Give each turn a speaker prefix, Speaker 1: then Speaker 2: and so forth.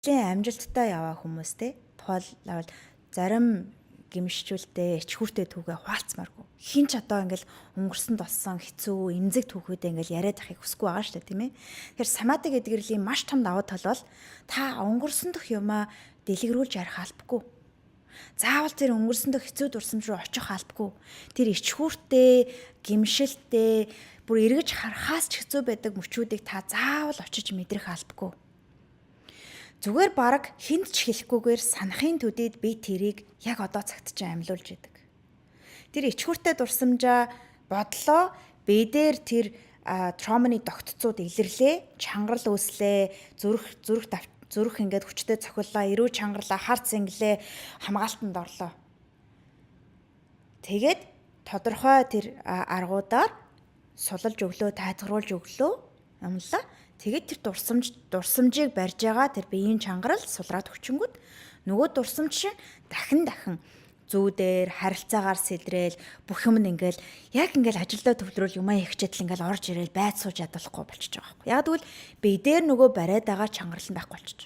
Speaker 1: Нэлээн амжилттай яваа хүмүүстэй тухайлбал зарим гэмшчүүлтэй, ичхүүртэй түүгээ хуваалцмааргүй. Хин ч одоо ингээл өнгөрсөн болсон хэцүү, эмзэг түүхүүдээ ингээл яриад ахыг хүсэхгүй байгаа шүү дээ, тийм ээ. Тэгэхээр самати гэдгэрлийн маш том давуу тал бол та өнгөрсөн дөх юмаа дэлгэрүүлж ярих албагүй. Заавал тэр өнгөрсөн дөх хэцүү дурсамж руу очих албагүй. Тэр ичхүүртэй, гэмшилтэй, бүр эргэж харахаас ч хэцүү байдаг мөчүүдийг та заавал очиж мэдрэх албагүй. Зүгээр бараг хүнд ч хэлэхгүйгээр санахын төдийд би тэрийг яг одоо цагт чинь амьлуулж идэг. Тэр ичхүүртэй дурсамжаа бодлоо, би дээр тэр trauma ны тогтцууд илэрлээ, чангарал үүслээ, зүрх ингээд хүчтэй цохиллоо, эрүү чангарлаа, хар цэнгэлээ, хамгаалтанд орлоо. Тэгээд тодорхой тэр аргуудаар сулалж өглөө, тайтгаруулж өглөө, амлаа. Тэгээд тэр дурсамжийг барьж байгаа тэр биеийн чангарал сулраад хүчингүүд нөгөө дурсамж чинь дахин дахин зүүдээр харилцаагаар сэдрээл, бүх юм нь ингээл яг ингээл ажилдаа төвлөрүүл, юмаа их хичээл ингээл орж ирээл байц сууж ядуулахгүй болчихж байгаа байхгүй. Яг тэгвэл бие дээр нөгөө бариад байгаа чангарал нь байхгүй болчихж.